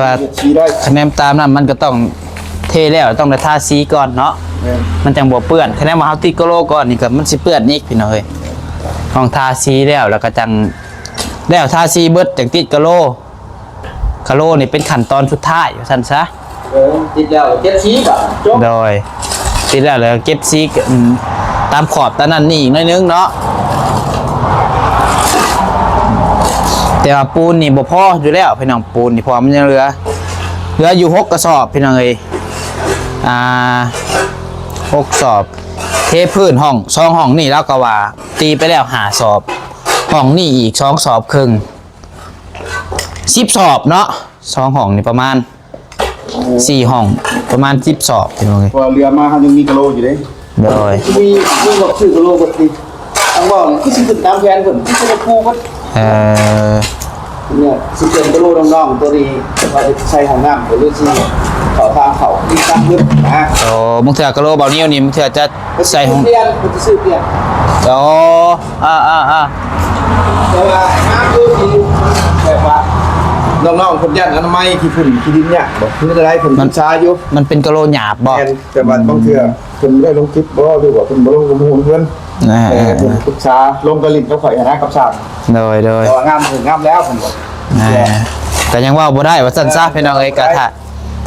ວ່າ ເຮັດສີໄດ້ ຄະແນນຕາມນັ້ນມັນກໍຕ້ອງເທແລ້ວ ຕ້ອງໄດ້ທາສີກ່ອນເນາະ ແມ່ນ ມັນຈັ່ງບໍ່ເປື້ອນ. ຄະແນນວ່າເຮົາຕິດກະໂຫຼກ່ອນນີ້ກໍມັນຊິເປື້ອນອີກ ພີ່ນ້ອງເອີຍ. ຕ້ອງທາສີແລ້ວ ແລ້ວກໍຈັ່ງ ແລ້ວທາສີເບິດຈັ່ງຕິດກະໂຫຼ. ກະໂຫຼນີ້ເປັນຂັ້ນຕອນສຸດທ້າຍວ່າຊັ້ນຊະ. ເອີ ຕິດແລ້ວເກັບສີບາດ ຈົບ. ໂດຍ ຕິດແລ້ວ ແລ້ວເກັບສີ ອືມ ຕາມຂອບຕາມນັ້ນນີ້ອີກໜ້ອຍໜຶ່ງເນາະ. ແຕ່ວ່າປູນນີ້ບໍ່ພໍຢູ່ແລ້ວພີ່ນ້ອງ ປູນນີ້ ເພາະວ່າມັນຍັງເຫຼືອ ເຫຼືອຢູ່ຫົກກະສອບພີ່ນ້ອງເອີຍ. ອ່າ ຫົກສອບ ເທພື້ນຫ້ອງ ສອງຫ້ອງນີ້ ລາວກໍວ່າຕີໄປແລ້ວຫ້າສອບ ຫ້ອງນີ້ອີກສອງສອບເຄິ່ງ ສິບສອບເນາະ. ສອງຫ້ອງນີ້ປະມານ ສີ່ຫ້ອງ ປະມານສິບສອບ ພີ່ນ້ອງເອີຍ. ເພາະວ່າເຫຼືອມາເຮົາຍັງມີກະໂຫຼຢູ່ເດ້. ໂດຍ ມີ ມີບອກຊື້ກະໂຫຼເບິດນີ້ ທາງເວົ້ານີ້ຄືຊິຂຶ້ນຕາມແຜນເພິ່ນ ຄືຊິໄດ້ປູເບິດ. ເອີ ເນຍ ຊິເປັນກະໂຫຼນ້ອງໆ ໂຕນີ້ ວ່າຊິໃສ່ຫ້ອງນ້ຳ ຫຼືຊິເຂົ້າທາງເຂົ້າ ມີການເບິດນະ. ໂອ້ ບາງເທື່ອກະໂຫຼເບົານິ້ວນີ້ ບາງເທື່ອຈະ ໃສ່ຂອງ ເພິ່ນຊິຊື້ປ່ຽນ ເພິ່ນຊິຊື້ປ່ຽນ. ອໍ ອ່າໆໆ ແຕ່ວ່າງາມຢູ່ທີ່ແບບວ່າ ນ້ອງໆເພິ່ນຢ້ານອະນາໄມຂີ້ຝຸ່ນຂີ້ດິນຍາກບໍ່ ຄືແນວໃດ ເພິ່ນສຶກສາຢູ່. ມັນເປັນກະໂຫຼຫຍາບບໍ່? ແມ່ນ ແຕ່ວ່າບາງເທື່ອ ອືມ ເພິ່ນບໍ່ໄດ້ລົງຄລິບບໍ່ ຫຼືວ່າເພິ່ນບໍ່ລົງ ກໍບໍ່ຮູ້ເພິ່ນ. ອ່າ ເອີ ເພິ່ນປຶກສາ ລົງກະຫຼິ້ນກັບຂ້ອຍຫັ້ນນະ ກັບຊ່າງ. ໂດຍໆ ແຕ່ວ່າງາມເພິ່ນງາມແລ້ວ ເພິ່ນບອກ. ອ່າ ແມ່ນ ກໍຍັງເວົ້າບໍ່ໄດ້ວ່າຊັ້ນຊະ ພີ່ນ້ອງເອີຍ ກໍຖ້າ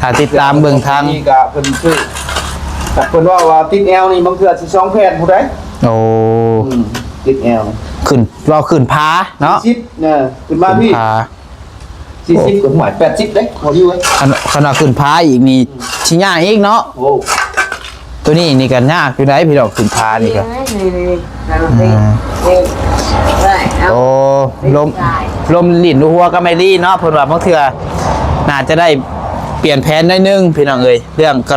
ຖ້າຕິດຕາມເບິ່ງທາງນີ້ກໍເພິ່ນຊື້ ແຕ່ເພິ່ນເວົ້າວ່າຕິດແອວນີ້ບາງເທື່ອຊິສອງແຜ່ນພຸ້ນໃດ໋. ໂອ້ ອືມ ຕິດແອວ ຂຶ້ນ ເວົ້າຂຶ້ນຜາເນາະ ສິບ ເອີ ຂຶ້ນມາພີ້ ຂຶ້ນຜາ ສີ່ສິບ ໂອ້ ກໍຫວຍ ແປດສິບເດ້ ພໍຢູ່ເວີຍ. ຄັນ ຄັນວ່າຂຶ້ນຜາອີກນີ້ ອືມ ຊິຍາກອີກເນາະ. ໂອ້ ໂຕນີ້ນີ້ກໍຍາກຢູ່ໃດ໋ພີ່ນ້ອງ ຂຶ້ນຜານີ້ກໍ ນີ້ ນີ້ ນີ້ ອ່າ ນີ້ ນີ້ ນີ້ ໂອ້ ລົມ ລົມຫຼິ້ນຫົວກັບໄມລີເນາະ ເພິ່ນວ່າບາງເທື່ອໜ້າຈະໄດ້ປ່ຽນແຜນໜ້ອຍໜຶ່ງພີ່ນ້ອງເອີຍ ເລື່ອງກະ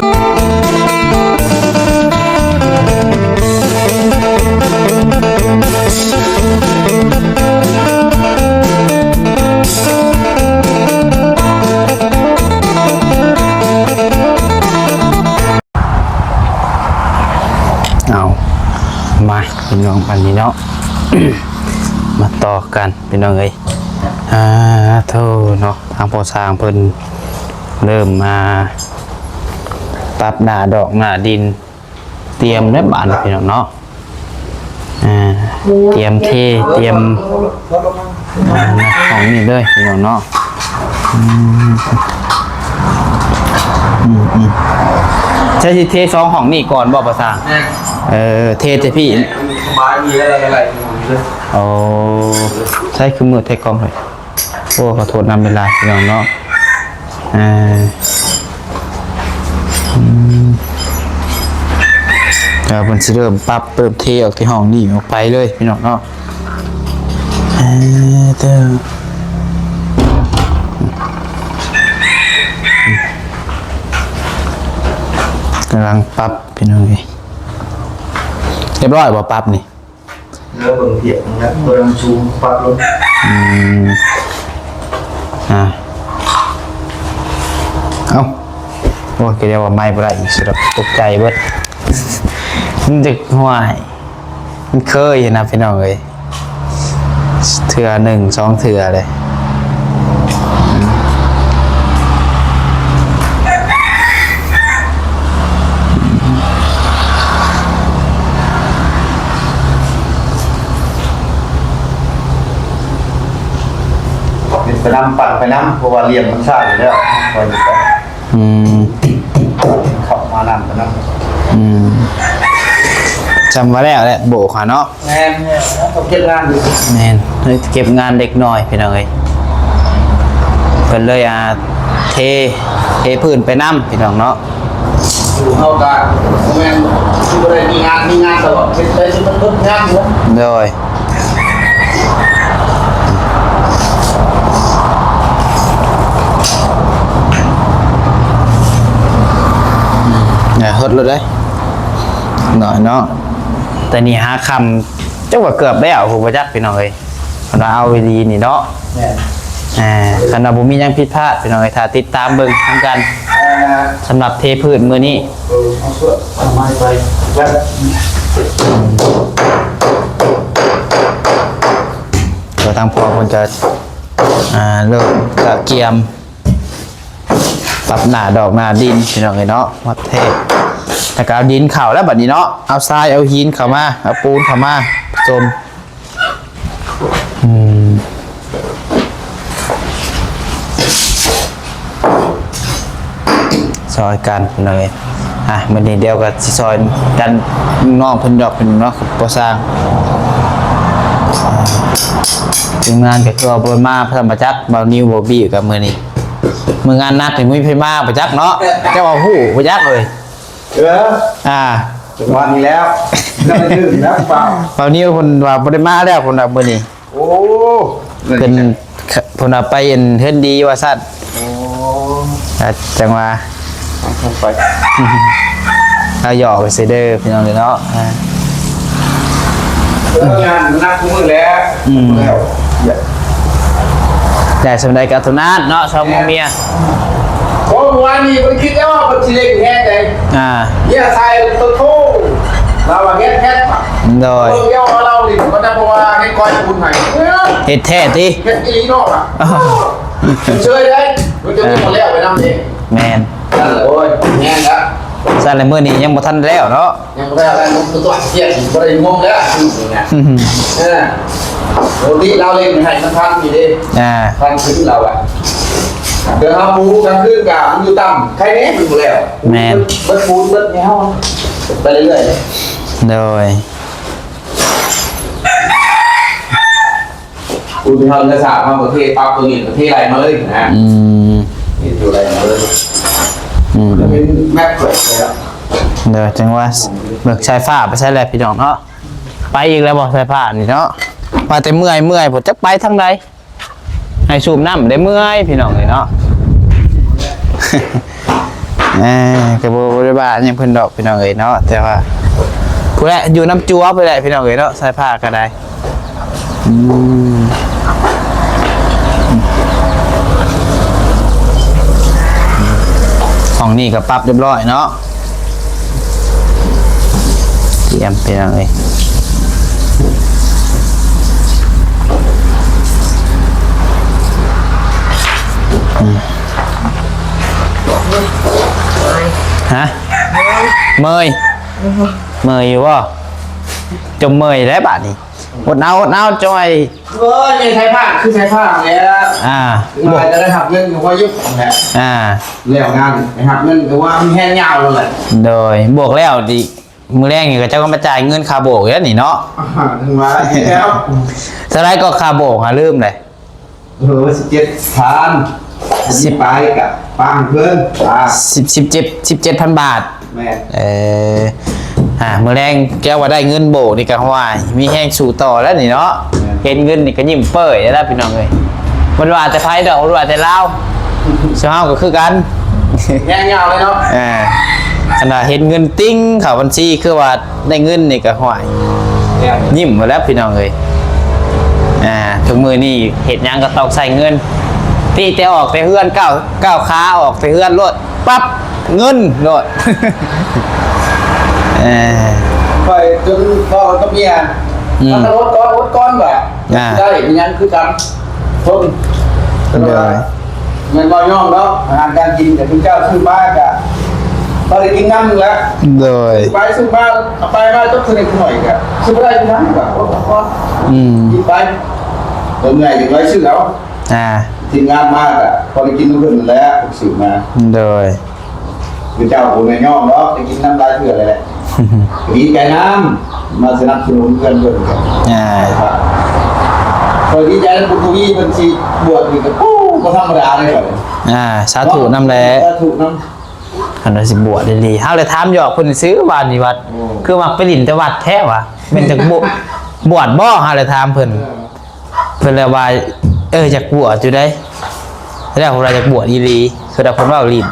ເອົາ ມາພີ່ນ້ອງ ບັດນີ້ເນາະ ມາຕໍ່ກັນພີ່ນ້ອງເອີຍ. ອ່າ ໂທເນາະ ທາງພໍ່ຊ່າງເພິ່ນເລີ່ມມາປັບໜ້າດອກໜ້າດິນ ຕຽມແລ້ວບາດນີ້ພີ່ນ້ອງເນາະ. ອ່າ ຕຽມເທ ຕຽມ ອ່າ ຫ້ອງນີ້ເລີຍພີ່ນ້ອງເນາະ. ອືມ ອືມ ອືມ ໃຊ້ຊິເທສອງຫ້ອງນີ້ກ່ອນບໍ່ ພໍ່ຊ່າງ? ແມ່ນ ເອີ ເທແຕ່ພີ້ ສະບາຍ ມີອະໄລ ອະໄລຢູ່ນີ້ເລີຍ. ໂອ້ ໃຊ້ຄືມືແທ້ກ້ອງເລີຍ. ໂອ້ ຂໍໂທດນຳເວລາພີ່ນ້ອງເນາະ. ອ່າ ອືມ ແລ້ວເພິ່ນຊິເລີ່ມປັບ ເລີ່ມເທອອກທີ່ຫ້ອງນີ້ອອກໄປເລີຍພີ່ນ້ອງເນາະ. ເອີ ເດີ ກຳລັງປັບພີ່ນ້ອງເອີຍ. ຮຽບຮ້ອຍບໍ່ ປັບນີ້? ແລ້ວເບິ່ງພຽກນະ ເບິ່ງສູງປັບລົງ. ອືມ ອ່າ ເອົ້າ ໂອ້ຍ ກໍຮຽກວ່າໄມ້ບໍ່ໄດ້ອີກຊິດອກ ຕົກໃຈເບິດ. ມັນຈະ ຫ້ວຍ ມັນເຄີຍນະພີ່ນ້ອງເອີຍ ເທື່ອໜຶ່ງສອງເທື່ອເລີຍ. ເຮັດໄປນຳ ປັ່ນໄປນຳ ເພາະວ່າລຽມມັນຊ້າຢູ່ແລ້ວ ຄ່ອຍເຮັດໄປ. ອືມ ເຂົ້າມານຳໄປນຳ. ອືມ ຈຳວ່າແລ້ວແຫຼະ ໂບກຫາເນາະ. ແມ່ນ ແມ່ນ ເຮົາເກັບງານຢູ່. ແມ່ນ ເຮັດເກັບງານເດັກນ້ອຍພີ່ນ້ອງເອີຍ ເພິ່ນເລີຍ ອ່າ ເທ ເທພື້ນໄປນຳພີ່ນ້ອງເນາະ. ຢູ່ເຮົາກໍບໍ່ແມ່ນຊິບໍ່ໄດ້ມີງານ ມີງານຕະຫຼອດ ເຮັດໄປຈົນມັນເບິດງານເນາະ. ໂດຍ ອືມ ເຮີດໂລດເດ້ ໜ້ອຍເນາະ. ແຕ່ນີ້ຫາຄ່ຳ ຈັກວ່າເກືອບແລ້ວ ຜູ້ບໍ່ຈັກພີ່ນ້ອງເອີຍ ຄັນວ່າເອົາອີ່ຫຼີນີ້ເນາະ. ແມ່ນ ອ່າ ຄັນວ່າບໍ່ມີຫຍັງຜິດພາດພີ່ນ້ອງເອີຍ ຖ້າຕິດຕາມເບິ່ງນຳກັນ. ອ່າ ສຳລັບເທພື້ນມື້ນີ້ ເອີ ເອົາສ່ວນເອົາໄມ້ໄປແລ້ວ ກໍທາງພໍ່ເພິ່ນຈະ ອ່າ ເລີ່ມກະກຽມ ປັບໜ້າດອກໜ້າດິນພີ່ນ້ອງເອີຍເນາະ ວັດແທກ ແລ້ວກໍເອົາດິນເຂົ້າແລ້ວບັດນີ້ເນາະ ເອົາຊາຍເອົາຫີນເຂົ້າມາ ເອົາປູນເຂົ້າມາສົມ ອືມ ຊ່ອຍກັນພີ່ນ້ອງເອີຍ ອ່ະ ມື້ນີ້ດຽວກໍຊິຊ່ອຍກັນ ນ້ອງເພິ່ນດອກເພິ່ນເນາະ ບໍ່ຊ່າງ ທີມງານກໍຄືວ່າບໍ່ມາ ພະມາຈັກ ບ່າວນິວ ບ່າວບີກັບມື້ນີ້ ມື້ງານໜັກນີ້ບໍ່ມີໃຜມາບໍ່ຈັກເນາະ ເຈົ້າວ່າຮູ້ບໍ່ຈັກເລີຍ ເອີ ອ່າ ຈັງຫວະນີ້ແລ້ວ ຍັງໄດ້ຕື່ນແລ້ວເປົ່າ ບ່າວນິວເພິ່ນວ່າບໍ່ໄດ້ມາແລ້ວ ເພິ່ນວ່າມື້ນີ້ ໂອ້ ເພິ່ນ ເພິ່ນວ່າໄປອັນເຮືອນດີວ່າຊັ້ນ ໂອ້ ອ່າ ຈັ່ງວ່າ ເອົາໄປ ເອົາຫຍອກໄປເຊີເດີພີ່ນ້ອງເດີເນາະ ອ່າ ເອີ ງານໜັກມື້ແລ້ວ ອືມ ແລ້ວ ໄດ້ສ່ຳໃດກໍເທົ່ານັ້ນເນາະ ຊາວໝູ່ເມຍ ໂອ້ ມື້ວານນີ້ບໍ່ໄດ້ຄິດແລ້ວວ່າເພິ່ນຊິເລັ່ງແຮງໃດ ອ່າ ເມຍໃສ່ໂຕໂທ ລາວວ່າເຮັດແພດ ໂດຍ ເບິ່ງແລ້ວວ່າລາວນີ້ບໍ່ໄດ້ ເພາະວ່າເຮັດກ້ອຍບຸນໃຫ້ ເຮັດແທ້ຕິ ເຮັດອີ່ຫຼີເນາະ ເຊີຍໄດ້ ມັນຈະມີບໍ່ແລ້ວໄປນຳເດ້ ແມ່ນ ເອີ ໂອ້ຍ ແມ່ນລະ ຊັ້ນລະມື້ນີ້ຍັງບໍ່ທັນແລ້ວເນາະ ຍັງບໍ່ໄດ້ອະໄລ ງົມຕົວເກຍ ບໍ່ໄດ້ງົມແລ້ວ ເອີ ໂອຕິລາວເລັ່ງໃຫ້ມັນທັນຢູ່ເດ້ ອ່າ ທັນຂຶ້ນລາວອະ ເດີເຮົາປູກາງຄືນກະມັນຢູ່ຕ່ຳ ໃຄແນ່ມັນບໍ່ແລ້ວ ແມ່ນ ເບິດປູນເບິດແນວ ໄປເລື້ອຍໆ ໂດຍ ປູນເຮົາເຫຼືອສາມເຮົາກໍເທປັບຕົງນີ້ ກໍເທໄຫຼມາເລີຍນະ ອືມ ເທຢູ່ໄຫຼມາເລີຍ ອືມ ເປັນແມັດເປີດແລ້ວ ເດີ ຈັ່ງວ່າເບິ່ງສາຍຟ້າໄປໃສແລ້ວພີ່ນ້ອງເນາະ ໄປອີກແລ້ວບໍ່ສາຍຟ້ານີ້ເນາະ ວ່າແຕ່ເມື່ອຍໆ ພຸ້ນ ຈັກໄປທາງໃດ ໃຫ້ສູບນ້ຳໄດ້ເມື່ອຍພີ່ນ້ອງເອີຍເນາະ ເອີ ກໍບໍ່ ບໍ່ໄດ້ວ່າຫຍັງເພິ່ນດອກພີ່ນ້ອງເອີຍເນາະ ແຕ່ວ່າ ຜູ້ໃດຢູ່ນຳຈົວຜູ້ໃດພີ່ນ້ອງເອີຍເນາະ ສາຍຟ້າກໍໄດ້ ອືມ ຫ້ອງນີ້ກໍປັບຮຽບຮ້ອຍເນາະ ຕຽມ ພີ່ນ້ອງເອີຍ ອືມ ຮະ ເມີຍ ເມີຍຢູ່ບໍ່? ຈົມເມີຍແລ້ວບາດນີ້ ອົດເອົາ ອົດເອົາ ຈ່ອຍ ໂອ້ຍ ແມ່ນສາຍຟ້າ ຄືສາຍຟ້າແລ້ວ ອ່າ ວ່າຈະໄດ້ຮັບເງິນກໍບໍ່ຢຸດແຫຼະ ອ່າ ແລ້ວງານໄດ້ຮັບເງິນກໍວ່າມີແຮງຍາວແລ້ວແຫຼະ ໂດຍ ບວກແລ້ວຕິ ມື້ແລງນີ້ເຂົາເຈົ້າກໍມາຈ່າຍເງິນຄ່າໂບກແລ້ວນີ້ເນາະ ອ່າ ເຖິງວ່າແລ້ວ ເທົ່າໃດກໍຄ່າໂບກຫາ ລືມເລີຍ ເອີ ສິບເຈັດພັນ ສິບ ສິບປາຍກະປາງເພິ່ນ ອ່າ ສິບ ສິບເຈັດ ສິບເຈັດພັນບາດ ແມ່ນ ເອີ ອ່າ ມື້ແລງແກ້ວວ່າໄດ້ເງິນໂບກນີ້ກໍ ໂອ້ຍ ມີແຮງສູ້ຕໍ່ແລ້ວນີ້ເນາະ ແມ່ນ ເຫັນເງິນນີ້ກໍຍິ້ມເປີ້ຍແລ້ວພີ່ນ້ອງເອີຍ ບໍ່ວ່າແຕ່ໃຜດອກ ບໍ່ວ່າແຕ່ລາວ ຊາວເຮົາກໍຄືກັນ ແຮງຍາວເລີຍເນາະ ເອີ ອັນວ່າເຫັນເງິນຕິ່ງເຂົ້າບັນຊີ ຄືວ່າໄດ້ເງິນນີ້ກໍ ໂອ້ຍ ແມ່ນ ຍິ້ມໝົດແລ້ວພີ່ນ້ອງເອີຍ ອ່າ ທຸກມື້ນີ້ເຮັດຫຍັງກໍຕ້ອງໃຊ້ເງິນ ຕິແຕ່ອອກແຕ່ເຮືອນ ກ້າວ ກ້າວຂາອອກແຕ່ເຮືອນໂລດ ປັບ ເງິນໂລດ ເອີ ຂ້ອຍຈົນເວົ້າກັບເມຍ ອືມ ອດກ່ອນ ອດກ່ອນວ່າ ອ່າ ໄດ້ອີຫຍັງຄືກັນ ທົນ ໂດຍ ແມ່ນບໍ່ຍອມເນາະ ອາຫານການກິນກໍຄືເຈົ້າຊື້ມາກໍພໍໄດ້ກິນນຳແຫຼະ ໂດຍ ໄປຊື້ມາ ເອົາໄປມາຕົກສະໜິດໜ້ອຍກໍຊື້ບໍ່ໄດ້ຄືກັນວ່າ ອືມ ກິນໄປ ຕົວໃຫຍ່ກໍໄປຊື້ເອົາ ອ່າ ທີມງານມາກະພໍໄດ້ກິນນຳເພິ່ນນັ້ນແຫຼະ ເພິ່ນຊື້ມາ ໂດຍ ຄືເຈົ້າບໍ່ແມ່ນຍອມດອກ ໄດ້ກິນນຳຫຼາຍເທື່ອແລ້ວແຫຼະ ດີໃຈນຳ ມາສະໜັບສະໜູນເພື່ອນເພິ່ນ ອ່າ ຂ້ອຍດີໃຈນຳບຸນທະວີ ເພິ່ນຊິບວດນີ້ກໍ ໂອ້ ບໍ່ທຳມະດາເດ້ ອ່າ ສາທຸນຳແຫຼະ ສາທຸນຳ ຄັນວ່າຊິບວດອີ່ຫຼີ ເຮົາເລີຍຖາມຫຍອກເພິ່ນຊື່ວ່ານີ້ວ່າ ໂອ້ ຄືມັກໄປຫຼິ້ນແຕ່ວັດແທ້ວ່າ ແມ່ນຈັກບວດ ບວດບໍ່ ເຮົາເລີຍຖາມເພິ່ນ ເອີ ເພິ່ນລະວ່າ ເອີ ຢາກບວດຢູ່ເດ້ ແລ້ວເພິ່ນວ່າຢາກບວດອີ່ຫຼີ ຄືວ່າເພິ່ນເວົ້າຫຼິ້ນ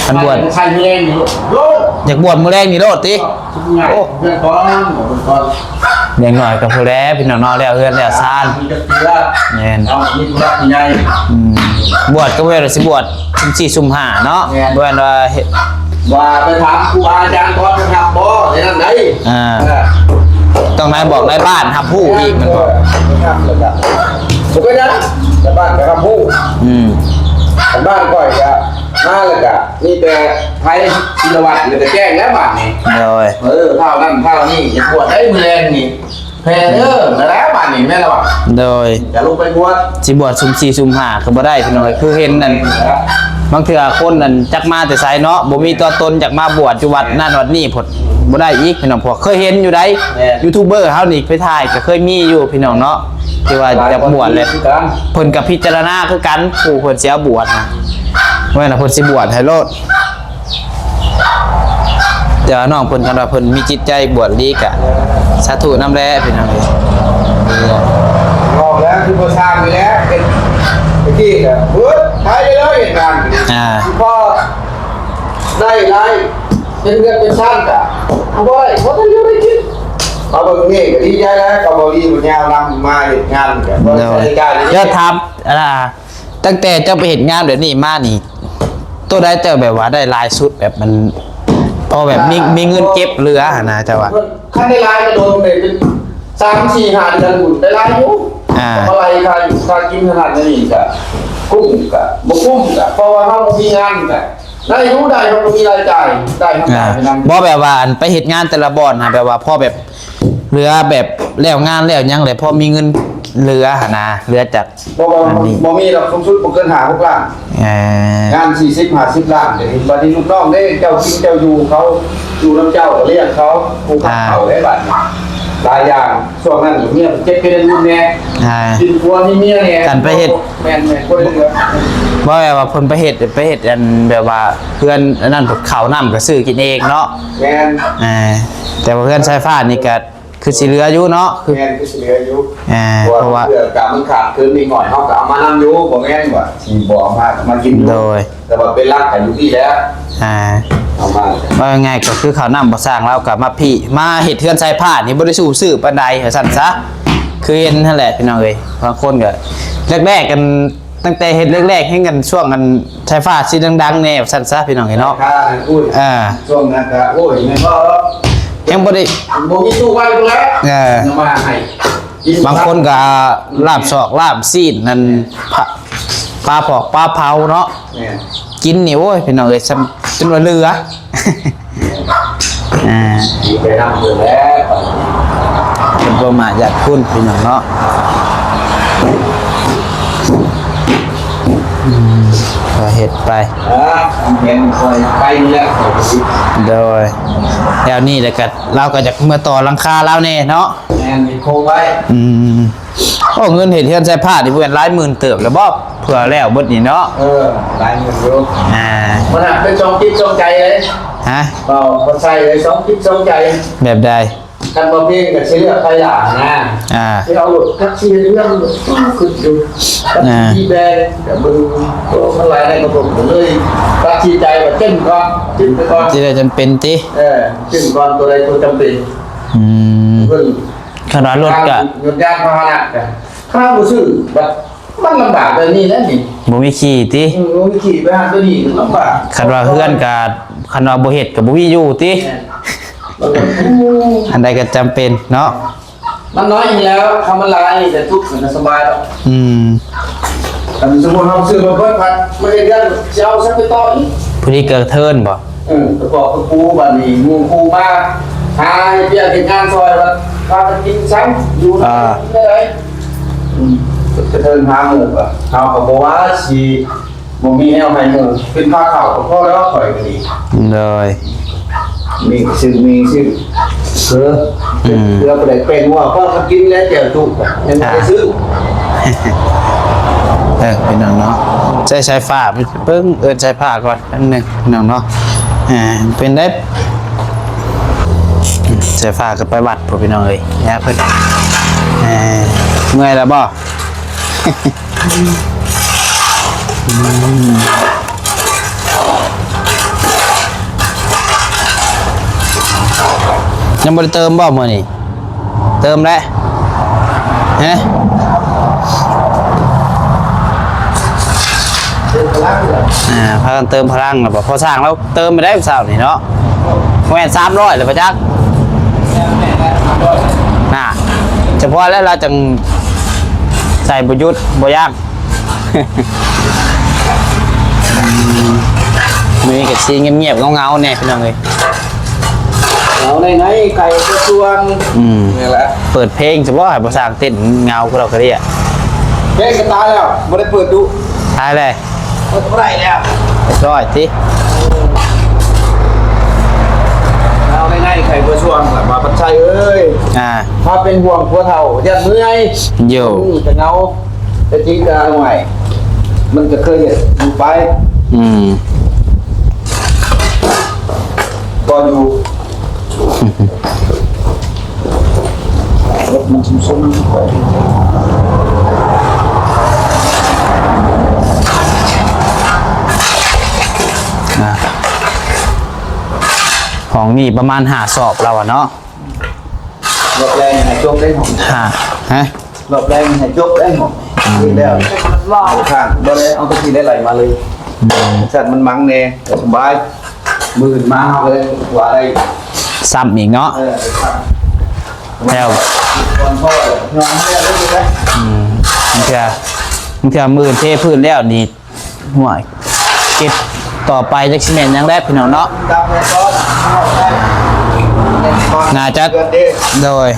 ຄັນບວດ ໃສ່ມື້ແລງນີ້ໂລດ ຢາກບວດມື້ແລງນີ້ໂລດຕິ ໂອ້ ເພື່ອນກ່ອນ ເພື່ອນກ່ອນ ຢ່າງໜ້ອຍກໍພໍແລ້ວ ພີ່ນ້ອງເນາະ ແລ້ວເຮືອນແລ້ວຊານ ມີຈັກເທື່ອ ແມ່ນ ເອົາ ມີຜູ້ຫຼັກຜູ້ໃຫຍ່ ອືມ ບວດກໍບໍ່ແມ່ນວ່າຊິບວດ ຊຸມສີ່ຊຸມຫ້າເນາະ ແມ່ນ ບໍ່ແມ່ນວ່າເຮັດ ວ່າໄປຖາມຄູບາອາຈານກ່ອນ ເພິ່ນຮັບບໍ່ ແນວນັ້ນໃດ ອ່າ ເອີ ຕ້ອງນາຍບອກນາຍບ້ານຮັບຮູ້ອີກແມ່ນບໍ່ ເອີ ເພິ່ນຮັບແລ້ວກໍ ບໍ່ເປັນຫຍັງ ນາຍບ້ານກໍຮັບຮູ້ ອືມ ນາຍບ້ານຂ້ອຍກໍ ມີແຕ່ໄພ ສິລະວັດ ແລ້ວກໍແຈ້ງແລ້ວບາດນີ້. ໂດຍ ເອີ ຂ່າວນັ້ນຂ່າວນີ້ ຢາກບວດໄດ້ມື້ແລງນີ້ ແພ້ເດີ. ນັ້ນແຫຼະບາດນີ້ແມ່ນລະວະ. ໂດຍ ຢ່າລົງໄປບວດ ຊິບວດຊຸມສີ່ຊຸມຫ້າກໍບໍ່ໄດ້ພີ່ນ້ອງເອີຍ. ຄືເຫັນນັ້ນ ບາງເທື່ອຄົນນັ້ນຈັກມາແຕ່ໃສເນາະ ບໍ່ມີຕົວຕົນ ຈັກມາບວດຢູ່ວັດນັ້ນວັດນີ້ພຸ້ນ ບໍ່ໄດ້ອີກພີ່ນ້ອງ. ພວກເຄີຍເຫັນຢູ່ໃດ ແມ່ນ ຢູທູບເບີເຮົານີ້ໄປຖ່າຍກໍເຄີຍມີຢູ່ພີ່ນ້ອງເນາະ ທີ່ວ່າຢາກບວດແຫຼະ ເພິ່ນກໍພິຈາລະນາຄືກັນ ຜູ້ເພິ່ນຊິເອົາບວດນະ ແມ່ນລະ ເພິ່ນຊິບວດໃຫ້ໂລດ. ແຕ່ວ່ານ້ອງເພິ່ນ ຄັນວ່າເພິ່ນມີຈິດໃຈບວດອີ່ຫຼີກະ ສາທຸນຳແຫຼະພີ່ນ້ອງເອີຍ. ບອກແລ້ວຄືບໍ່ສ້າງນີ້ແຫຼະ ເຮັດຕະກີ້ກະ ເອີ ໄປເລີຍເຮັດງານ ອ່າ ພໍໄດ້ຫຼາຍ ເປັນເຮືອນເປັນຊານກະ ເອົາບໍ່ໄດ້ ບໍ່ທັນຢູ່ໄດ້ກິນ. ມາເບິ່ງນີ້ກະດີໃຈແລ້ວ ກະບໍ່ດີບໍ່ຍາວນຳມາເຮັດງານກະບໍ່ໄດ້ໃຊ້ຈ່າຍ. ຢາກຖາມ ອ່າ ຕັ້ງແຕ່ເຈົ້າໄປເຮັດງານແບບນີ້ມານີ້ ໂຕໃດເຈົ້າແບບວ່າໄດ້ຫຼາຍສຸດ ແບບມັນ ພໍແບບມີ ມີເງິນເກັບເຫຼືອຫັ້ນນະ ເຈົ້າວ່າ? ຄັນໄດ້ຫຼາຍກໍໂດນເປັນສາມ ສີ່ ຫ້າເດືອນພຸ້ນ ໄດ້ຫຼາຍຢູ່. ອ່າ ກໍໄລ່ຄ່າຢູ່ຄ່າກິນຂະໜາດນີ້ກະ ກຸ້ມກະບໍ່ກຸ້ມກະ ເພາະວ່າເຮົາບໍ່ມີງານກະ ໄດ້ຢູ່ ໄດ້ ເຮົາກໍມີລາຍຈ່າຍ ໄດ້ເຮົາ ອ່າ ຈ່າຍໄປນຳ. ບໍ່ ແບບວ່າ ອັນ ໄປເຮັດງານແຕ່ລະບ່ອນຫັ້ນ ແບບວ່າພໍແບບເຫຼືອ ແບບແລ້ວງານແລ້ວຫຍັງແຫຼະ ພໍມີເງິນເຫຼືອຫັ້ນນະ ເຫຼືອຈາກ ບໍ່ ບໍ່ ອັນນີ້ ບໍ່ມີດອກ ສູງສຸດບໍ່ເກີນຫ້າຫົກລ້ານ. ເອີ ງານສີ່ສິບຫ້າສິບລ້ານ ບາດນີ້ລູກນ້ອງເດ້ ເຈົ້າກິນເຈົ້າຢູ່ ເຂົາຢູ່ນຳເຈົ້າກໍລ້ຽງເຂົາ ຜູ້ ອ່າ ເຂົາໄດ້ບາດນີ້ ຫຼາຍຢ່າງ. ຊ່ວງນັ້ນເມຍເຈັບເປັນລຸນແດ່ ອ່າ ກິນຜົວມີເມຍແດ່ ຄັນໄປເຮັດ ແມ່ນໆ ບໍ່ໄດ້ເຫຼືອ. ບໍ່ແມ່ນວ່າເພິ່ນໄປເຮັດ ໄປເຮັດອັນແບບວ່າເຮືອນອັນນັ້ນ ເຂົ້ານ້ຳກໍຊື້ກິນເອງເນາະ. ແມ່ນ ເອີ ແຕ່ວ່າເຮືອນສາຍຟ້ານີ້ກໍຄືຊິເຫຼືອຢູ່ເນາະ. ແມ່ນ ຄືຊິເຫຼືອຢູ່ ອ່າ ເພາະວ່າ ເພາະວ່າເພື່ອການມັນຂາດເຂີນນິດໜ້ອຍ ເຮົາກໍເອົາມານຳຢູ່ ບໍ່ແມ່ນວ່າຊິບໍ່ເອົາມາ ມາກິນຢູ່. ໂດຍ ແຕ່ວ່າເປັນຫຼັກກໍຢູ່ພີ້ແຫຼະ ອ່າ ເອົາມາ ເວົ້າງ່າຍໆກໍຄືເຂົ້ານ້ຳບໍ່ສ້າງ ລາວກໍມາພີ້ ມາເຮັດເຮືອນສາຍຟ້ານີ້ບໍ່ໄດ້ສູ້ຊື້ປານໃດ ວ່າຊັ້ນຊະ. ຄືເຫັນຫັ້ນແຫຼະພີ່ນ້ອງເອີຍ ບາງຄົນກໍແລກໆກັນ ຕັ້ງແຕ່ເຮັດແລກໆ ແຮ່ງກັນຊ່ວງອັນສາຍຟ້າຊິດັງໆແດ່ ວ່າຊັ້ນຊະພີ່ນ້ອງເອີຍເນາະ. ອ່າ ຊ່ວງນັ້ນກໍ ໂອ້ຍ ແມ່ນບໍ່ດອກ ຍັງບໍ່ໄດ້ ບໍ່ມີຕູ້ໄວ້ພຸ້ນແຫຼະ ເອີ ມາໃຫ້ ບາງຄົນກໍລາບສອກລາບຊີ້ນນັ້ນ ປາ ປາຜອກປາເຜົາເນາະ. ແມ່ນ ກິນນີ້ ໂອ້ຍ ພີ່ນ້ອງເອີຍ ຊ່ຳຈົນວ່າເຫຼືອ ອ່າ ກິນໄປນຳເພິ່ນແຫຼະ ເປັນປະມາດຍາດຄຸນພີ່ນ້ອງເນາະ. ອືມ ກໍເຮັດໄປ ເອີ ເຫັນຄ່ອຍໄປນີ້ແຫຼະ ໂດຍ ແລ້ວນີ້ແຫຼະກໍ ລາວກໍຢາກເມືອຕໍ່ຫຼັງຄາລາວແດ່ເນາະ. ແມ່ນ ມີໂຄໄວ້ ອືມ ໂອ້ ເງິນເຮັດເຮືອນໃສ່ຜ້ານີ້ບໍ່ແມ່ນຫຼາຍໝື່ນເຕີບແລ້ວບໍ່ ເພື່ອແລ້ວເບິດນີ້ເນາະ? ເອີ ຫຼາຍໝື່ນຢູ່ ອ່າ ມັນຫາກເປັນສອງຈິດສອງໃຈເລີຍ ຮະ ເວົ້າ ເວົ້າໃສ່ເລີຍ ສອງຈິດສອງໃຈ. ແບບໃດ? ຄັນບໍ່ເພງກໍຊິເລືອກໄປຫຼ້ານະ ອ່າ ຊິເອົາລົດຈັກຊິເຮັດເຮືອນ ຄິດຢູ່ ອ່າ ທີ່ແບງ ກໍເບິ່ງ ໂຕ ມັນຫຼາຍໃນກະບົກ ກໍເລີຍຕັດສິນໃຈວ່າເຈັ້ງກ່ອນ ເຈັ້ງໄປກ່ອນ ຊິໄດ້ຈຳເປັນຕິ ເອີ ເຈັ້ງກ່ອນ ໂຕໃດໂຕຈຳເປັນ ອືມ ເບິ່ງ ຄັນວ່າລົດກະ ລົດຍານພາຫະນະກະ ຖ້າບໍ່ຊື້ ບັດມັນລຳບາກແບບນີ້ແຫຼະນີ້ ບໍ່ມີຂີ່ຕິ ອືມ ບໍ່ມີຂີ່ໄປຫາຕົວນີ້ລຳບາກ ຄັນວ່າເຮືອນກະ ຄັນວ່າບໍ່ເຮັດກະບໍ່ມີຢູ່ຕິ ແມ່ນ ອັນໃດກະຈຳເປັນເນາະ ມັນນ້ອຍນີ້ແລ້ວ ຄັນມັນຫຼາຍນີ້ກະທຸກ ກະສະບາຍດອກ ອືມ ຄັນສົມມຸດເຮົາຊື້ມາເບິດພັດ ມາເຮັດເຮືອນ ຊິເອົາໃສໄປຕໍ່ອີກ ຜູ້ນີ້ກະເທີນບໍ່? ເອີ ກະບອກກະປູ ບາດນີ້ໝູ່ຄູ່ມາຫາເຮັດວຽກເຮັດງານຊ່ອຍ ວ່າພາກັນກິນຊັ້ນ ຢູ່ ອ່າ ໄດ້ ອືມ ກະເທີນຫາໝູ່ ກະເຮົາກະບໍ່ວ່າຊິບໍ່ມີແນວໃຫ້ໝູ່ກິນ ພາເຂົ້າກະພໍແລ້ວ ຂ້ອຍກະດີ ໂດຍ ມີຊື່ ມີຊື່ ເອີ ອືມ ເພື່ອບໍ່ໄດ້ແປ້ງງົວ ພໍກິນແລ້ວແຈ່ວຈຸ ຍັງບໍ່ໄດ້ຊື້ ອ່າ ເອີ ພີ່ນ້ອງເນາະ ໃຊ້ສາຍຟ້າ ເບິ່ງ ເອີ້ນສາຍຟ້າກ່ອນ ແປັບໜຶ່ງພີ່ນ້ອງເນາະ ເອີ ເປັນໄດ ສາຍຟ້າກໍໄປວັດພຸ້ນພີ່ນ້ອງເອີຍ ຍາເພິ່ນ ເອີ ເມື່ອຍແລ້ວບໍ່? ອືມ ຍັງບໍ່ໄດ້ເຕີມບໍ່ມື້ນີ້? ເຕີມແລ້ວ ຮະ ອ່າ ພາກັນເຕີມພະລັງແລ້ວບໍ່? ພໍຊ່າງລາວເຕີມໄປໄດ້ເຊົ້ານີ້ເນາະ ແມ່ນສາມຮ້ອຍແລ້ວບໍ່ຈັກ ນະ ສະເພາະແລ້ວລາວຈັ່ງໃສ່ບໍ່ຢຸດບໍ່ຢັ້ງ. ອືມ ມື້ນີ້ກໍ ຊິງຽບໆ ເງົາໆ ແດ່ພີ່ນ້ອງເອີຍ. ເອົາໃນໆ ໄຂ່ກະຊວງ ອືມ ນີ້ແຫຼະ ເປີດເພງຊະບໍ່ ໃຫ້ບໍ່ສ້າງເຕັ້ນເງົາ ຄືເຮົາກະເລຍ ເພງກະຕາຍແລ້ວ ບໍ່ໄດ້ເປີດດຸ ຕາຍແລ້ວ ເປີດບໍ່ໄດ້ແລ້ວ ເລີຍຕິ. ເອົາໃນໆ ໄຂ່ກະຊວງ ລະວ່າ ພັດໄຊເອີຍ ອ່າ ມາເປັນຫ່ວງຜົວເຖົ້າ ຢ້ານເມື່ອຍ ໂຢ ອືມ ກະເງົາ. ແຕ່ຈິງກະຫວຍ ມັນກະເຄີຍເຮັດຢູ່ໄປ ອືມ ກໍຢູ່ ລົດມັນຊຸມຊົນ ອ່າ ຫ້ອງນີ້ປະມານຫ້າສອບແລ້ວອະເນາະ. ຮອບແລກໃຫ້ຈົບເດ້ ຮອບ ຮະ ຮະ ຮອບແລກໃຫ້ຈົບເດ້ ຮອບ ອືມ ແລ້ວ ເວົ້າຂ້າງ ບໍ່ໄດ້ເອົາຕະກີ້ໄດ້ໄຫຼມາເລີຍ ອືມ ຊັ້ນມັນມັງແດ່ ສະບາຍ ມື້ອື່ນມາເຮົາກະໄດ້ວ່າໄດ້ຊ້ຳອີກເນາະ ເອີ ຊ້ຳ ແລ້ວ ກ່ອນພໍແລ້ວ ອືມ ບາງເທື່ອ ບາງເທື່ອມື້ອື່ນເທພື້ນແລ້ວນີ້ ຫ້ວຍ ເກັບຕໍ່ໄປຈັກຊິແມ່ນຫຍັງແຫຼະພີ່ນ້ອງເນາະ ໜ້າຈະ ໂດຍ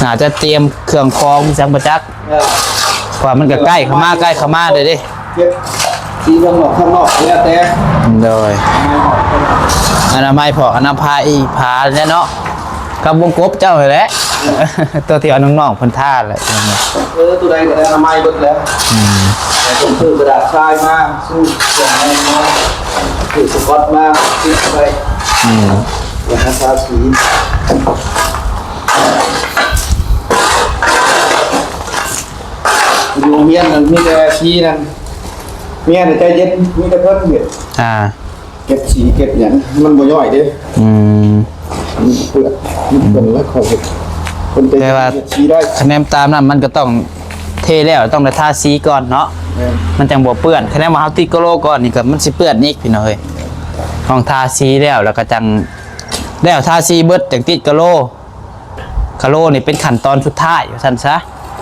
ໜ້າຈະຕຽມເຄື່ອງຂອງຫຍັງບໍ່ຈັກ ເພາະວ່າມັນກະໃກ້ເຂົ້າມາ ໃກ້ເຂົ້າມາເລີຍເດ້ ເກັບສີຂ້າງນອກ ຂ້າງນອກ ແລ້ວແຕ່ ໂດຍ ອະນາໄມ ພວກອະນາໄມ ພາອີ່ ພາແຫຼະເນາະ. ກັບວົງກົບເຈົ້າຫັ້ນແຫຼະ ເອີ ຕົວທີ່ວ່ານ້ອງໆເພິ່ນທາແຫຼະ ເອີ ຕົວໃດກະໄດ້ອະນາໄມເບິດແລ້ວ ອືມ ແຕ່ເພິ່ນຊື້ກະດາດຊາຍມາ ຊື້ເຄື່ອງໄມ້ມາ ຊື້ສະກອດມາ ຕິດໄວ້ ອືມ ແລ້ວກະທາສີ ຢູ່ໂຮງຮຽນນັ້ນມີແຕ່ສີນັ້ນ ເມຍໃຈເຢັນ ມີແຕ່ເພິ່ນເຮັດ ອ່າ ເກັບສີເກັບຫຍັງ ມັນບໍ່ຍ້ອຍເດ້ ອືມ ມັນເປື້ອນ ມັນເປື້ອນແລ້ວຄ່ອຍເຮັດ ເພິ່ນແຕ່ວ່າ ເຮັດສີໄດ້ ຄະແນນຕາມນັ້ນມັນກະຕ້ອງເທແລ້ວ ຕ້ອງໄດ້ທາສີກ່ອນເນາະ ແມ່ນ ມັນຈັ່ງບໍ່ເປື້ອນ ຄະແນນວ່າເຮົາຕິດກະໂຫຼກ່ອນນີ້ກະມັນຊິເປື້ອນອີກພີ່ນ້ອງເອີຍ ຕ້ອງທາສີແລ້ວ ແລ້ວກະຈັ່ງ ແລ້ວທາສີເບິດຈັ່ງຕິດກະໂຫຼ ກະໂຫຼນີ້ເປັນຂັ້ນຕອນສຸດທ້າຍວ່າຊັ້ນຊະ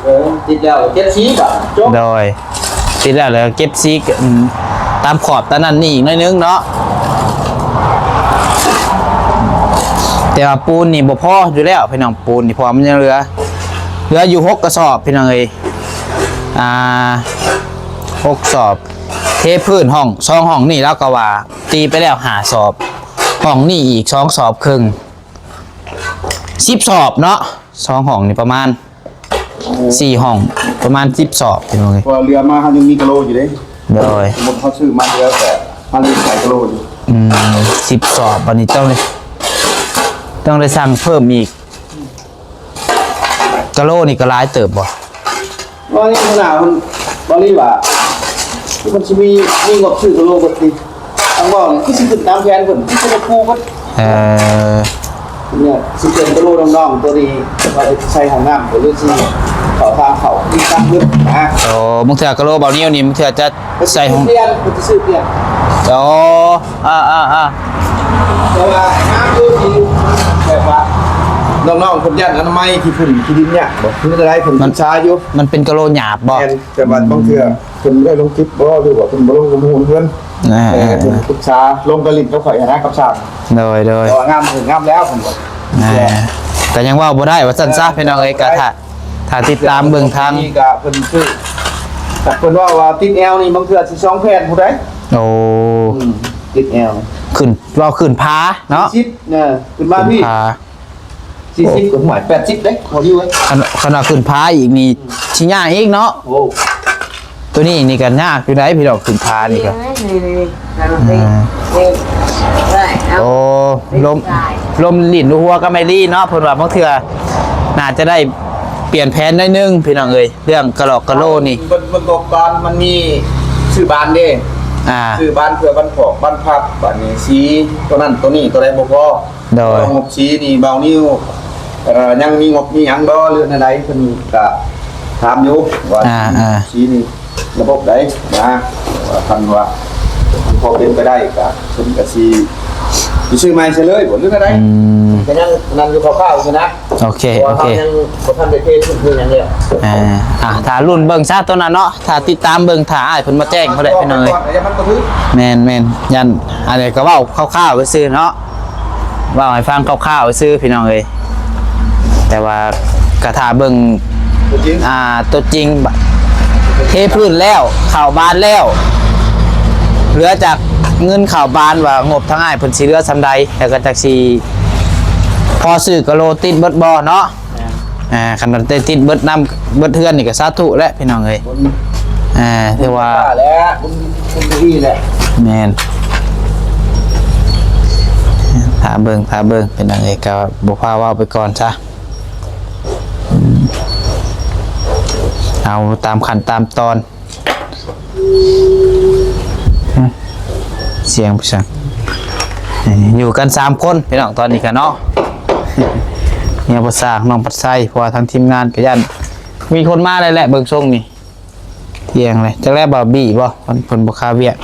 ເອີ ຕິດແລ້ວເກັບສີບາດ ຈົບ ໂດຍ ຕິດແລ້ວ ແລ້ວເກັບສີ ອືມ ຕາມຂອບຕາມນັ້ນນີ້ອີກໜ້ອຍໜຶ່ງເນາະ ແຕ່ວ່າປູນນີ້ບໍ່ພໍຢູ່ແລ້ວພີ່ນ້ອງ ປູນນີ້ ເພາະວ່າມັນຍັງເຫຼືອ ເຫຼືອຢູ່ຫົກກະສອບພີ່ນ້ອງເອີຍ ອ່າ ຫົກສອບ ເທພື້ນຫ້ອງ ສອງຫ້ອງນີ້ລາວກະວ່າ ຕີໄປແລ້ວຫ້າສອບ ຫ້ອງນີ້ອີກສອງສອບເຄິ່ງ ສິບສອບເນາະ ສອງຫ້ອງນີ້ປະມານ ສີ່ຫ້ອງ ປະມານສິບສອບພີ່ນ້ອງເອີຍ ເພາະວ່າເຫຼືອມາເຮົາຍັງມີກະໂຫຼຢູ່ເດ້ ໂດຍ ສົມມຸດເຮົາຊື້ມາເຫຼືອກະເຮົາຍັງຂາຍກະໂຫຼຢູ່ ອືມ ສິບສອບ ບາດນີ້ຕ້ອງໄດ້ ຕ້ອງໄດ້ສັ່ງເພີ່ມອີກ ກະໂຫຼນີ້ກະຫຼາຍເຕີບບໍ່? ວ່ານີ້ຂະໜາດເພິ່ນ ບາລີວ່າ ມັນຊິມີ ມີງົບຊື້ກະໂຫຼເບິດຕິ ທາງເວົ້ານີ້ຄືຊິຂຶ້ນຕາມແຜນເພິ່ນ ຄືຊິໄດ້ປູເບິດ ເອີ ເນຍ ຊິເປັນກະໂຫຼນ້ອງໆ ໂຕນີ້ ວ່າຈະໃສ່ຫ້ອງນ້ຳ ຫຼືຊິເຂົ້າທາງເຂົ້າ ມີທາງເບິດນະ ໂອ້ ບາງເທື່ອກະໂຫຼບ່າວນິວນີ້ ບາງເທື່ອຈະ ໃສ່ຂອງ ເພິ່ນຊິຊື້ປ່ຽນ ເພິ່ນຊິຊື້ປ່ຽນ ໂອ້ ອ່າໆໆ ແຕ່ວ່າງາມຢູ່ທີ່ແບບວ່າ ນ້ອງໆເພິ່ນຢ້ານອະນາໄມຂີ້ຝຸ່ນຂີ້ດິນຍາກບໍ່ ຄືຈັ່ງໃດເພິ່ນສຶກສາຢູ່ ມັນເປັນກະໂຫຼຫຍາບບໍ່? ແມ່ນ ແຕ່ວ່າບາງເທື່ອເພິ່ນບໍ່ໄດ້ລົງຄລິບບໍ່ ຫຼືວ່າເພິ່ນບໍ່ລົງຂໍ້ມູນເພິ່ນ ອ່າ ແຕ່ເພິ່ນປຶກສາລົງກະຫຼິ້ນກັບຂ້ອຍຫັ້ນນະ ກັບຊ່າງ ໂດຍໆ ແຕ່ວ່າງາມເພິ່ນງາມແລ້ວເພິ່ນບໍ່ ອ່າ ກະຍັງເວົ້າບໍ່ໄດ້ວ່າຊັ້ນຊະ ເອີ ພີ່ນ້ອງເອີຍ ກະຖ້າ ຖ້າຕິດຕາມເບິ່ງທາງນີ້ກະເພິ່ນຊື້ ແຕ່ເພິ່ນເວົ້າວ່າຕິດແອວນີ້ບາງເທື່ອຊິສອງແຜ່ນພຸ້ນໃດ໋ ໂອ້ ອືມ ຕິດແອວ ຂຶ້ນ ເວົ້າຂຶ້ນຜາເນາະ ສີ່ສິບ ເອີ ຂຶ້ນມາພີ້ ຂຶ້ນຜາ ສີ່ສິບກະຫວຍ ແປດສິບເດ້ ພໍດີເວີຍ ຄັນ ຄັນວ່າຂຶ້ນຜາອີກນີ້ຊິຍາກອີກເນາະ ໂອ້ ໂຕນີ້ນີ້ກະຍາກຢູ່ໃດ໋ພີ່ນ້ອງ ຂຶ້ນຜານີ້ກະ ນີ້ໆໆ ອ່າ ນີ້ ນີ້ ນີ້ ໂອ້ ລົມ ລົມຫຼິ້ນຫົວກັບແມ່ລີເນາະ ເພິ່ນວ່າບາງເທື່ອໜ້າຈະໄດ້ປ່ຽນແຜນໜ້ອຍໜຶ່ງພີ່ນ້ອງເອີຍ ເລື່ອງກະຫຼອກກະໂຫຼນີ້ ເບິ່ງ ເບິ່ງປະກອບການ ມັນມີຊື້ບານເດ້ ອ່າ ຊື້ບານເພື່ອບັ້ນພອກບັ້ນພັບ ບາດນີ້ສີໂຕນັ້ນໂຕນີ້ໂຕໃດບໍ່ພໍ ໂດຍ ງົບສີນີ້ບ່າວນິວ ເອີ ຍັງມີງົບມີຫຍັງບໍ່ ຫຼືແນວໃດ ເພິ່ນກະຖາມຢູ່ວ່າ ອ່າໆ ສີນີ້ລະບົບໃດນະ ວ່າຄັນວ່າມັນພໍເປັນໄປໄດ້ກະເພິ່ນກະຊິ ຊິຊື້ໃໝ່ໃສ່ເລີຍບໍ່ ຫຼືແນວໃດ ອືມ ກະຍັງນັ້ນຢູ່ຄ່າວໆ ຊີ້ນະ ໂອເຄ ໂອເຄ ເພາະວ່າເຮົາຍັງບໍ່ທັນໄດ້ເທພື້ນຫຍັງແລ້ວ. ອ່າ ອ່າ ຖ້າລຸ້ນເບິ່ງຊະໂຕນັ້ນເນາະ ຖ້າຕິດຕາມເບິ່ງ ຖ້າອ້າຍເພິ່ນມາແຈ້ງພຸ້ນແຫຼະ ພີ່ນ້ອງເອີຍ. ເອົາໄປກ່ອນ ເອົາໄປກ່ອນ ຢ່າມັນບໍ່ຖືກ. ແມ່ນໆ ຢ້ານອັນນີ້ກໍເວົ້າຄ່າວໆຊື່ໆເນາະ ເວົ້າໃຫ້ຟັງຄ່າວໆຊື່ໆ ພີ່ນ້ອງເອີຍ. ແຕ່ວ່າກໍຖ້າເບິ່ງ ຕົວຈິງ ອ່າ ຕົວຈິງ ເທພື້ນແລ້ວ ເຂົ້າບານແລ້ວ ເຫຼືອຈາກເງິນເຂົ້າບານວ່າງົບທາງອ້າຍເພິ່ນຊິເຫຼືອສ່ຳໃດ ແລ້ວກໍຈັກຊິພໍຊື້ກະໂຫຼຕິດເບິດບໍ່ເນາະ. ອ່າ ຄັນວ່າໄດ້ຕິດເບິດນຳເບິດເຮືອນນີ້ກໍສາທຸແຫຼະ ພີ່ນ້ອງເອີຍ. ອ່າ ຖືວ່າ ແລ້ວ ບຸນ ບຸນດີແຫຼະ. ແມ່ນ ຖ້າເບິ່ງ ຖ້າເບິ່ງ ພີ່ນ້ອງເອີຍ ກໍບໍ່ພາເວົ້າໄປກ່ອນຊະ. ອືມ ເອົາຕາມຂັ້ນຕາມຕອນ. ຮະ ສຽງໄປຊັ້ນ. ເອີ ຢູ່ກັນສາມຄົນ ພີ່ນ້ອງ ຕອນນີ້ກະເນາະ ເມຍບໍ່ສ້າງ ນ້ອງປັດໄຊ ເພາະວ່າທາງທີມງານກະຢ້ານມີຄົນມາແລ້ວແຫຼະ ເບິ່ງຊົງນີ້. ທ່ຽງເລີຍ ຈັກແລ້ວ ບ່າວບີບໍ່ ເພິ່ນ ເພິ່ນບໍ່ຄາວຽກ.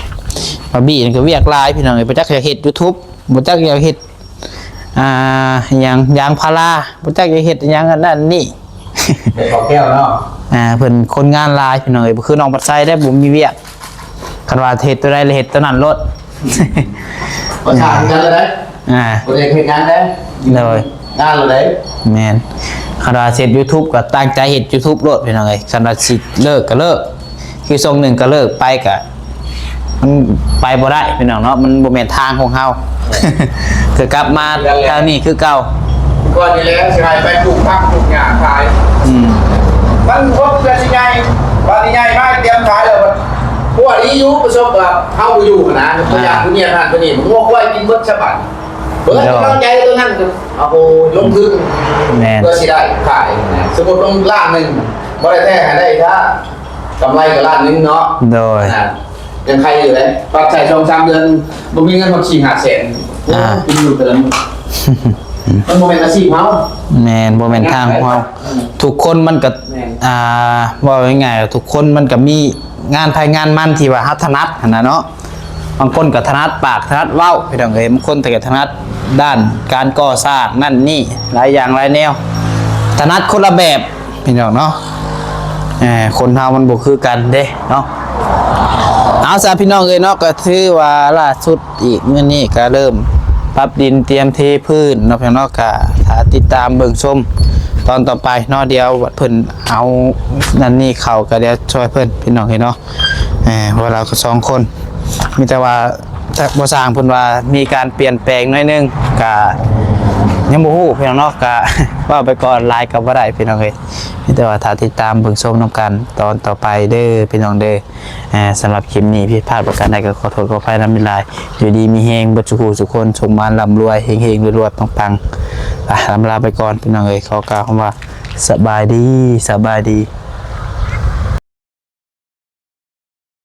ບ່າວບີນີ້ກໍວຽກຫຼາຍ ພີ່ນ້ອງເອີຍ ບໍ່ຈັກຢາກເຮັດ YouTube ບໍ່ຈັກຢາກເຮັດ ອ່າ ຫຍັງ ຢາງພາລາ ບໍ່ຈັກຢາກເຮັດຫຍັງອັນນັ້ນນີ້ ເຮັດຂອງແກ້ວເນາະ. ອ່າ ເພິ່ນຄົນງານຫຼາຍ ພີ່ນ້ອງເອີຍ ບໍ່ຄືນ້ອງປັດໄຊເດ້ ບໍ່ມີວຽກ. ຄັນວ່າເຮັດຕົວໃດລະເຮັດຕົວນັ້ນໂລດ ບໍ່ຊ່າງກັນເລີຍເດ້. ອ່າ ບໍ່ໄດ້ເຮັດງານເດ້. ໂດຍ ງານເລີຍເດ້. ແມ່ນ ຄັນວ່າເຮັດ YouTube ກໍຕັ້ງໃຈເຮັດ YouTube ໂລດ ພີ່ນ້ອງເອີຍ. ຄັນວ່າຊິເລີກກໍເລີກ ຄືຊ່ວງໜຶ່ງກໍເລີກໄປ ກະມັນໄປບໍ່ໄດ້ ພີ່ນ້ອງເນາະ ມັນບໍ່ແມ່ນທາງຂອງເຮົາ ຄືກັບມາທາງນີ້ຄືເກົ່າ. ກ່ອນນີ້ແຫຼະ ຊິໃຫ້ໄປປູກຜັກປູກຫຍ້າຂາຍ. ອືມ ມັນຄົບເພື່ອຊິໃຫຍ່ ບາດນີ້ໃຫຍ່ມາຕຽມຂາຍແລ້ວ ພັວດີຢູ່ ປະສົບວ່າເຮົາບໍ່ຢູ່ຫັ້ນນະ ບໍ່ຢາກ ເອີ ຜູ້ເມຍທ່ານຜູ້ນີ້ ງົວຄວາຍກິນເບິດສະບັດ ເບິດ ໂດຍ ກຳລັງໃຈຕົວນັ້ນ ເອົາລົງທຶນ. ແມ່ນ ເພື່ອຊິໄດ້ຂາຍນະ ສົມມຸດລົງລ້ານໜຶ່ງ ບໍ່ໄດ້ແທ້ໃຫ້ໄດ້ຖ້າ ກຳໄລກໍລ້ານໜຶ່ງເນາະ. ໂດຍ ອ່າ ຍັງໄຄຢູ່ເດ້ ປັດໃຊ້ສອງສາມເດືອນ ບໍ່ມີເງິນຮອດສີ່ຫ້າແສນ. ໂອ້ ອ່າ ກິນຢູ່ແຕ່ລະມື້ ມັນບໍ່ແມ່ນອາຊີບເຮົາ. ແມ່ນ ບໍ່ແມ່ນທາງຂອງເຮົາ. ອືມ ທຸກຄົນມັນກໍ ແມ່ນ ອ່າ ເວົ້າງ່າຍໆ ທຸກຄົນມັນກໍມີງານໃຜງານມັນທີ່ວ່າເຮົາຖະໜັດຫັ້ນນະເນາະ. ບາງຄົນກໍຖະໜັດປາກ ຖະໜັດເວົ້າ ພີ່ນ້ອງເອີຍ ບາງຄົນກໍຖະໜັດດ້ານການກໍ່ສ້າງນັ້ນນີ້ ຫຼາຍຢ່າງຫຼາຍແນວ ຖະໜັດຄົນລະແບບ ພີ່ນ້ອງເນາະ. ເອີ ຄົນເຮົາມັນບໍ່ຄືກັນເດ້ເນາະ. ເອົາຊະ ພີ່ນ້ອງເອີຍເນາະ ກໍຖືວ່າລ່າສຸດອີກມື້ນີ້ກໍເລີ່ມປັບດິນຕຽມເທພື້ນເນາະ ພີ່ນ້ອງເນາະ. ກໍຖ້າຕິດຕາມເບິ່ງຊົມຕອນຕໍ່ໄປເນາະ ດຽວເພິ່ນເອົານັ້ນນີ້ເຂົ້າ ກໍດຽວຊ່ອຍເພິ່ນ ພີ່ນ້ອງເອີຍເນາະ. ເອີ ເພາະວ່າລາວກໍສອງຄົນ ມີແຕ່ວ່າ ຈາກບໍ່ຊ່າງເພິ່ນວ່າມີການປ່ຽນແປງໜ້ອຍໜຶ່ງ ກະຍັງບໍ່ຮູ້ ພີ່ນ້ອງເນາະ. ກະເວົ້າໄປກ່ອນ ຫຼາຍກໍບໍ່ໄດ້ ພີ່ນ້ອງເອີຍ. ມີແຕ່ວ່າຖ້າຕິດຕາມເບິ່ງຊົມນຳກັນຕອນຕໍ່ໄປເດີ ພີ່ນ້ອງເດີ. ອ່າ ສຳລັບຄລິບນີ້ ຜິດພາດປະການໃດກໍຂໍໂທດຂໍອະໄພນຳຫຼາຍໆ. ຢູ່ດີມີແຮງເບິດສູ່ຜູ້ສູ່ຄົນ ໂຊກໝານລ່ຳລວຍ ເຮງໆ ລວຍໆ ປັງໆ. ອ່າ ລຳລາໄປກ່ອນ ພີ່ນ້ອງເອີຍ. ຂໍກ່າວຄຳວ່າ ສະບາຍດີ ສະບາຍດີ.